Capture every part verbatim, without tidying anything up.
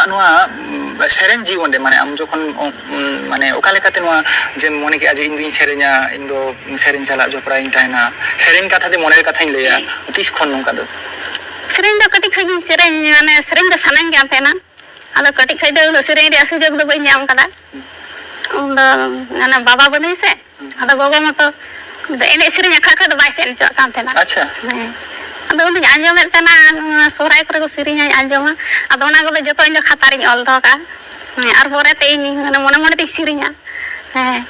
ᱱᱚᱣᱟ, ᱩᱸ, ᱥᱮᱨᱮᱧ ᱡᱤᱭᱚᱱ ᱨᱮ, ᱢᱟᱱᱮ, ᱟᱢ ᱡᱚᱠᱷᱚᱱ, ᱩᱸ, ᱢᱟᱱᱮ, ᱚᱠᱟ ᱞᱮᱠᱟᱛᱮ ᱱᱚᱣᱟ ᱡᱮᱢ ᱢᱚᱱᱮ ᱠᱮᱜᱼᱟ ᱡᱮ ᱤᱧ ᱫᱩᱧ ᱥᱮᱨᱮᱧᱟ, ᱤᱧ ᱫᱚ ᱥᱮᱨᱮᱧ ᱥᱟᱞᱟᱜ ᱡᱚᱯᱲᱟᱣ ᱤᱧ ᱛᱟᱦᱮᱱᱟ, ᱥᱮᱨᱮᱧ ᱠᱟᱛᱷᱟ ᱛᱮ ᱢᱚᱱᱮᱨ ᱠᱟᱛᱷᱟᱧ ᱞᱟᱹᱭᱟ, ᱛᱤᱥ ᱠᱷᱚᱱ ᱱᱚᱝᱠᱟ ᱫᱚ? ᱥᱮᱨᱮᱧ ᱫᱚ ᱠᱟᱹᱴᱤᱡ ᱠᱷᱚᱡ ᱜᱤᱧ ᱥᱮᱨᱮᱧ, ᱢᱟᱱᱮ, ᱥᱮᱨᱮᱧ ᱫᱚ ᱥᱟᱱᱟᱧ ᱠᱟᱱ ᱛᱟᱦᱮᱱᱟ᱾ ᱟᱫᱚ ᱠᱟᱹᱴᱤᱡ ᱠᱷᱚᱡ ᱫᱚ ᱩᱱᱟᱹᱜ ᱥᱮᱨᱮᱧ ᱨᱮᱭᱟᱜ ᱥᱩᱡᱳᱜᱽ ᱫᱚ ᱵᱟᱹᱧ ᱧᱟᱢ ᱠᱟᱫᱟ᱾ ᱩᱱᱫᱚ, ᱢᱟᱱᱮ, ᱵᱟᱵᱟ ᱵᱟᱹᱱᱩᱭ ᱥᱮ, ᱟᱫᱚ ᱜᱚᱜᱚ ᱢᱟᱛᱚ ᱮᱱᱮᱡ ᱥᱮᱨᱮᱧ ᱟᱠᱷᱲᱟ ᱠᱷᱚᱡ ᱫᱚ ᱵᱟᱭ ᱥᱮᱱ ᱦᱚᱪᱚᱣᱟᱜ ᱠᱟᱱ ᱛᱟᱦᱮᱱᱟ᱾ ᱟᱪᱪᱷᱟ᱾ ᱦᱮᱸ᱾ ᱟᱫᱚ ᱩᱱᱫᱚᱧ ᱟᱸᱡᱚᱢᱮᱫ ᱛᱟᱦᱮᱱᱟ, ᱱᱚᱣᱟ ᱥᱚᱦᱨᱟᱭ ᱠᱚᱨᱮ ᱠᱚ ᱥᱮᱨᱮᱧᱟᱧ ᱟᱸᱡᱚᱢᱟ᱾ ᱟᱫᱚ ᱚᱱᱟ ᱠᱚᱫᱚ ᱡᱚᱛᱚ ᱤᱧ ᱫᱚ ᱠᱷᱟᱛᱟ ᱨᱤᱧ ᱚᱞ ᱫᱚᱦᱚ ᱠᱟᱜᱼᱟ᱾ ᱦᱮᱸ, ᱟᱨ ᱯᱚᱨᱮᱛᱮ ᱤᱧ ᱢᱟᱱᱮ ᱢᱚᱱᱮ ᱢᱚᱱᱮ ᱛᱤᱧ ᱥᱮᱨᱮᱧᱟ᱾ ᱦᱮᱸ,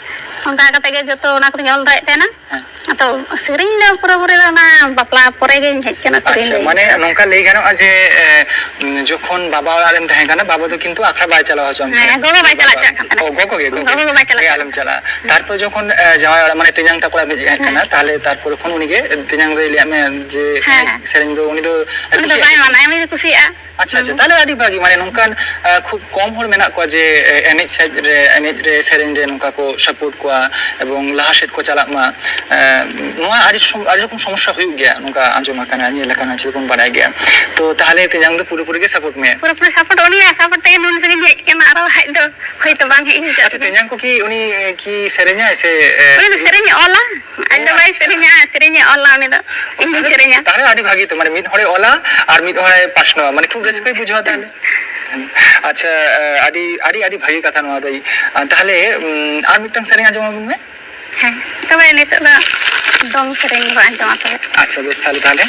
ᱚᱱᱠᱟ ᱠᱟᱛᱮ ᱜᱮ ᱡᱚᱛᱚ ᱚᱱᱟ ᱠᱚᱫᱚᱧ ᱚᱞ ᱫᱚᱦᱚᱭᱮᱫ ᱛᱟᱦᱮᱱᱟ᱾ ᱦᱮᱸ᱾ ᱟᱫᱚ ᱥᱮᱨᱮᱧ ᱫᱚ ᱯᱩᱨᱟᱹᱯᱩᱨᱤ ᱫᱚ ᱚᱱᱟ ᱵᱟᱯᱞᱟ ᱯᱚᱨᱮ ᱜᱤᱧ ᱦᱮᱡ ᱠᱟᱱᱟ ᱥᱮᱨᱮᱧ ᱟᱪᱪᱷᱟ, ᱨᱮ᱾ ᱢᱟᱱᱮ ᱱᱚᱝᱠᱟ ᱞᱟᱹᱭ ᱜᱟᱱᱚᱜᱼᱟ ᱡᱮ, ᱮ, ᱡᱚᱠᱷᱚᱱ ᱵᱟᱵᱟ ᱚᱲᱟᱜ ᱨᱮᱢ ᱛᱟᱦᱮᱸ ᱠᱟᱱᱟ, ᱵᱟᱵᱟ ᱫᱚ ᱠᱤᱱᱛᱩ ᱟᱠᱷᱲᱟ ᱵᱟᱭ ᱪᱟᱞᱟᱣ ᱦᱚᱪᱚᱣᱟᱢ ᱦᱮᱸ, ᱛᱟᱦᱮᱸᱫ᱾ ᱜᱚᱜᱚ ᱵᱟᱭ ᱪᱟᱞᱟᱣ ᱦᱚᱪᱚᱣᱟᱜ ᱠᱟᱱ ᱛᱟᱦᱮᱱᱟ᱾ ᱚ, ᱜᱚᱜᱚ ᱜᱮ, ᱜᱚᱜᱚ ᱜᱚᱜᱚ ᱜᱮ᱾ ᱵᱟᱭ ᱪᱟᱞᱟᱣ ᱜᱮ ᱦᱚᱪᱚᱣᱟᱜ ᱟᱞᱚᱢ ᱪᱟᱞᱟᱜᱼᱟ᱾ ᱦᱮᱸ᱾ ᱛᱟᱨᱯᱚᱨ ᱡᱚᱠᱷᱚᱱ, ᱮ, ᱡᱟᱶᱟᱭ ᱚᱲᱟᱜ, ᱢᱟᱱᱮ, ᱛᱮᱧᱟᱝ ᱛᱟᱠᱚ ᱚᱲᱟᱜ ᱮᱢ ᱦᱮᱡ ᱠᱟᱱᱟ, ᱦᱮᱸ᱾ ᱛᱟᱦᱞᱮ ᱛᱟᱨᱯᱚᱨ ᱠᱷᱚᱱ ᱩᱱᱤᱜᱮ, ᱛᱮᱧᱟᱝ ᱫᱚᱭ ᱞᱟᱹᱭᱟᱫ ᱢᱮᱭᱟ ᱡᱮ, ᱦᱮᱸ, ᱮ, ᱦᱮᱸ᱾ ᱥᱮᱨᱮᱧ ᱫᱚ ᱩᱱᱤ ᱫᱚ ᱟᱹᱰᱤ ᱩᱱᱤ ᱫᱚ ᱠᱩᱥᱤᱭᱟᱜ ᱵᱟᱭ ᱜᱮᱭᱟ᱾ ᱢᱟᱱᱟᱭᱟ, ᱩᱱᱤ ᱫᱚ ᱠᱩᱥᱤᱭᱟᱜᱼᱟ᱾ ᱟᱪᱪᱷᱟ, ᱟᱪᱪᱷᱟ, ᱦᱩᱸ᱾ ᱛᱟᱦᱞᱮ ᱟᱹᱰᱤ ᱵᱷᱟᱹᱜᱤ, ᱢᱟᱱᱮ, ᱱᱚᱝᱠᱟᱱ, ᱮ, ᱠᱷᱩᱵ ᱠᱚᱢ ᱦᱚᱲ ᱢᱮᱱᱟᱜ ᱠᱚᱣᱟ ᱡᱮ, ᱮ, ᱮᱱᱮᱡ ᱥᱮᱫ ᱨᱮ, ᱮᱱᱮᱡ ᱨᱮ, ᱥᱮᱨᱮᱧ ᱨᱮ ᱱᱚᱝᱠᱟ ᱠᱚ support ᱠᱚᱣᱟ ᱮᱵᱚᱝ ᱞᱟᱦᱟ ᱥᱮᱫ ᱠᱚ ᱪᱟᱞᱟᱜ ᱢᱟ᱾ ᱮ, ᱱᱚᱣᱟ ᱟᱹᱰᱤ ᱥᱚᱢ-, ᱟᱹᱰᱤ ᱨᱚᱠᱚᱢ ᱥᱚᱢᱚᱥᱥᱟ ᱦᱩᱭᱩᱜ ᱜᱮᱭᱟ, ᱱᱚᱝᱠᱟ ᱟᱸᱡᱚᱢ ᱟᱠᱟᱱᱟ, ᱧᱮᱞ ᱟᱠᱟᱱᱟ, ᱡᱮᱨᱚᱠᱚᱢ ᱵᱟᱰᱟᱭ ᱜᱮᱭᱟ᱾ ᱛᱚ, ᱛᱟᱦᱞᱮ ᱛᱮᱧᱟᱝ ᱫᱚ ᱯᱩᱨᱟᱹᱯᱩᱨᱤ ᱜᱮ support ᱢᱮᱭᱟ? ᱯᱩᱨᱟᱹᱯᱩᱨᱤ support, ᱩᱱᱤᱭᱟᱜ support ᱛᱮᱜᱮ ᱱᱩᱱ ᱥᱟᱺᱜᱤᱧ ᱦᱮᱡ ᱠᱟᱱᱟ, ᱟᱨᱚ ᱦᱮᱡ ᱫᱚ ᱦᱳᱭᱛᱳ ᱵᱟᱝ ᱦᱮᱡ ᱦᱩᱭ ᱠᱚᱜ ᱟᱪᱪᱷᱟ, ᱛᱤᱧᱟᱹ᱾ ᱛᱮᱧᱟᱝ ᱠᱚ ᱠᱤ ᱩᱱᱤ, ᱮ, ᱠᱤ ᱥᱮᱨᱮᱧᱟᱭ ᱥᱮ, ᱮ, ᱩᱱᱤ ᱫᱚ ᱥᱮᱨᱮᱧᱮ ᱚᱞᱟ, ᱟᱡ ᱫᱚ ᱚ, ᱵᱟᱭ ᱟᱪᱪᱷᱟ᱾ ᱥᱮᱨᱮᱧᱟ, ᱥᱮᱨᱮᱧᱮ ᱚᱞᱟ ᱩᱱᱤ ᱫᱚ᱾ ᱤᱧ ᱫᱩᱧ ᱛᱟᱦᱞᱮ, ᱥᱮᱨᱮᱧᱟ᱾ ᱛᱟᱦᱞᱮ ᱟᱹᱰᱤ ᱵᱷᱟᱹᱜᱤ ᱛᱚ, ᱢᱟᱱᱮ ᱢᱤᱫ ᱦᱚᱲᱮ ᱚᱞᱟ ᱟᱨ ᱢᱤᱫ ᱦᱚᱲᱮ ᱯᱟᱥᱱᱟᱣᱟ, ᱢᱟᱱᱮ ᱠᱷᱩᱵ ᱨᱟᱹᱥᱠᱟᱹᱭ ᱵᱩᱡᱷᱟᱹᱣᱟ ᱛᱟᱦᱞᱮ᱾ ᱟᱪᱪᱷᱟ, ᱮ, ᱟᱹᱰᱤ, ᱟᱹᱰᱤ, ᱟᱹᱰᱤ ᱵᱷᱟᱹᱜᱤ ᱠᱟᱛᱷᱟ ᱱᱚᱣᱟ ᱫᱚ᱾ ᱟᱨ ᱛᱟᱦᱞᱮ, ᱩᱢ, ᱟᱨ ᱢᱤᱫᱴᱟᱝ ᱥᱮᱨᱮᱧ ᱟᱸᱡᱚᱢ ᱟᱵᱚᱱ ᱢᱮ᱾ ᱦᱮᱸ, ᱛᱚᱵᱮ ᱱᱤᱛᱚᱜ ᱫᱚ ᱫᱚᱝ ᱥᱮᱨᱮᱧ ᱵᱚᱱ ᱟᱸᱡᱚᱢᱟ ᱛᱚᱵᱮ᱾ ᱟᱪᱪᱷᱟ, ᱵᱮᱥ ᱛᱟᱦᱞᱮ, ᱛᱟᱦᱞᱮ᱾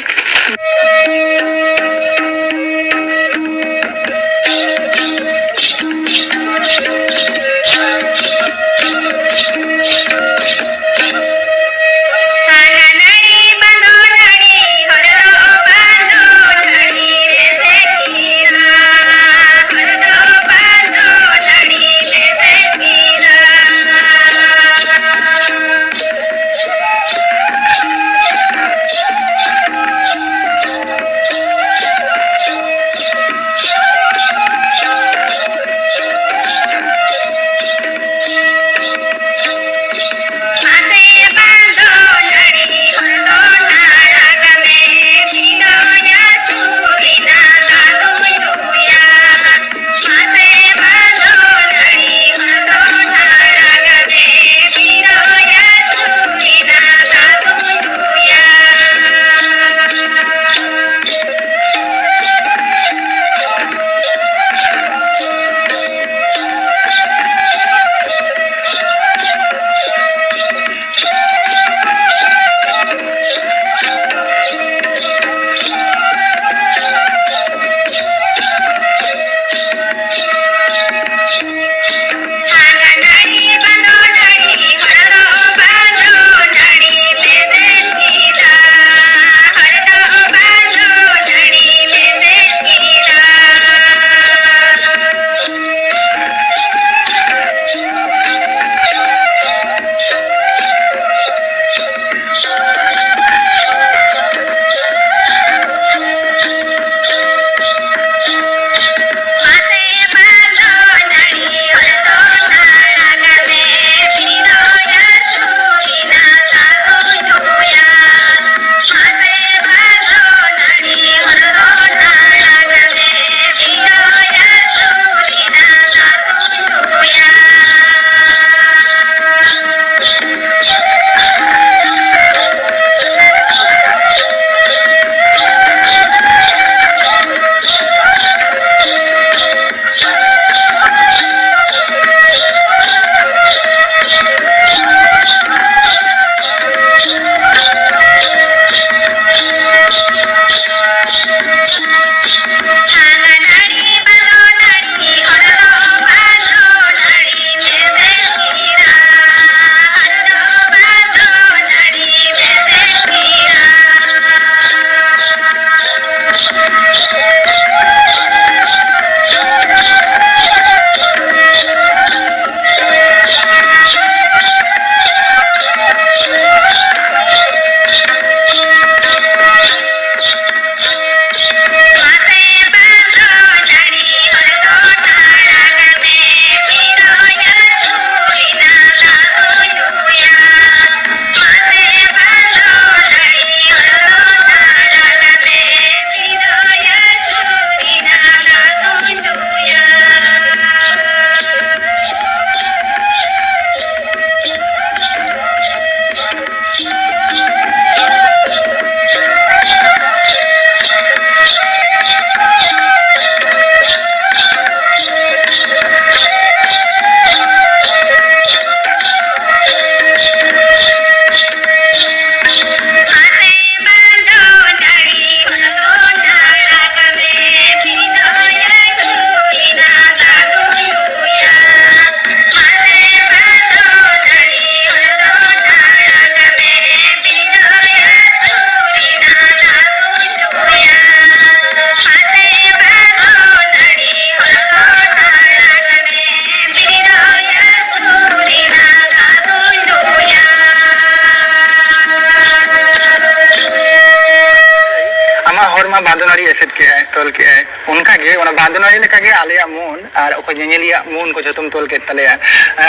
ᱛᱚᱞ ᱠᱮᱜᱼᱟᱭ᱾ ᱚᱱᱠᱟ ᱜᱮ ᱚᱱᱟ ᱵᱟᱸᱫᱚᱱᱟᱹᱲᱤ ᱞᱮᱠᱟ ᱜᱮ ᱟᱞᱮᱭᱟᱜ ᱢᱚᱱ ᱟᱨ ᱚᱠᱚᱭ ᱧᱮᱧᱮᱞᱤᱭᱟᱹ ᱢᱚᱱ ᱠᱚ ᱡᱷᱚᱛᱚᱢ ᱛᱚᱞ ᱠᱮᱫ ᱛᱟᱞᱮᱭᱟ᱾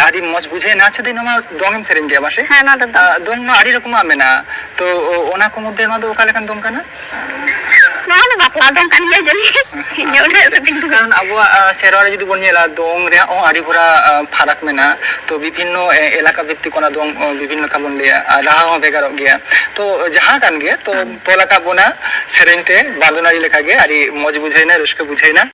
ᱟᱹᱰᱤ ᱢᱚᱡᱽ ᱵᱩᱡᱷᱟᱹᱣ ᱮᱱᱟ᱾ ᱟᱪᱪᱷᱟ ᱫᱟᱹᱭ, ᱱᱚᱣᱟ ᱢᱟ ᱫᱚᱝ ᱮᱢ ᱥᱮᱨᱮᱧ ᱜᱮᱭᱟ ᱵᱟᱥᱮ? ᱦᱮᱸ, ᱱᱚᱣᱟ ᱫᱚ ᱫᱚᱝ᱾ ᱟᱸ, ᱫᱚᱝ ᱢᱟ ᱟᱹᱰᱤ ᱨᱚᱠᱚᱢᱟᱜ ᱢᱮᱱᱟᱜᱼᱟ, ᱛᱚ ᱚ-, ᱚᱱᱟ ᱠᱚ ᱢᱚᱫᱽᱫᱷᱮ ᱱᱚᱣᱟ ᱫᱚ ᱚᱠᱟ ᱞᱮᱠᱟᱱ ᱫᱚᱝ ᱠᱟᱱᱟ? ᱱᱚᱣᱟ ᱫᱚ ᱵᱟᱯᱞᱟ ᱫᱚᱝ ᱠᱟᱱ ᱜᱮᱭᱟ ᱡᱟᱹᱱᱤᱡ᱾ ᱤᱧᱟᱹᱜ ᱩᱱᱟᱹᱜ ᱥᱚᱴᱷᱤᱠ ᱫᱚ ᱠᱟᱨᱚᱱ ᱟᱵᱚᱣᱟᱜ, ᱟᱸ, ᱥᱮᱨᱣᱟ ᱨᱮ ᱡᱩᱫᱤ ᱵᱚᱱ ᱧᱮᱞᱟ, ᱫᱚᱝ ᱨᱮᱭᱟᱜ ᱦᱚᱸ ᱟᱹᱰᱤ ᱵᱷᱚᱨᱟ, ᱟᱸ, ᱯᱷᱟᱨᱟᱠ ᱢᱮᱱᱟᱜᱼᱟ᱾ ᱛᱚ ᱵᱤᱵᱷᱤᱱᱱᱚ, ᱮ-, ᱮᱞᱟᱠᱟ ᱵᱷᱤᱛᱛᱤᱠ ᱚᱱᱟ ᱫᱚᱝ, ᱚ, ᱵᱤᱵᱷᱤᱱᱱᱚ ᱞᱮᱠᱟ ᱵᱚᱱ ᱞᱟᱹᱭᱟ ᱟᱨ ᱨᱟᱦᱟ ᱦᱚᱸ ᱵᱷᱮᱜᱟᱨᱚᱜ ᱜᱮᱭᱟ᱾ ᱛᱚ ᱡᱟᱦᱟᱸ ᱠᱟᱱ ᱜᱮ, ᱛᱚ ᱦᱩᱸ᱾ ᱛᱚᱞ ᱟᱠᱟᱫ ᱵᱚᱱᱟ ᱥᱮᱨᱮᱧ ᱛᱮ ᱵᱟᱸᱫᱚᱱᱟᱹᱲᱤ ᱞᱮᱠᱟ ᱜᱮ ᱟᱹᱰᱤ ᱢᱚᱡᱽ ᱵᱩᱡᱷᱟᱹᱣᱱᱟ, ᱨᱟᱹᱥᱠᱟᱹ ᱵᱩᱡᱷᱟᱹᱣᱱᱟ᱾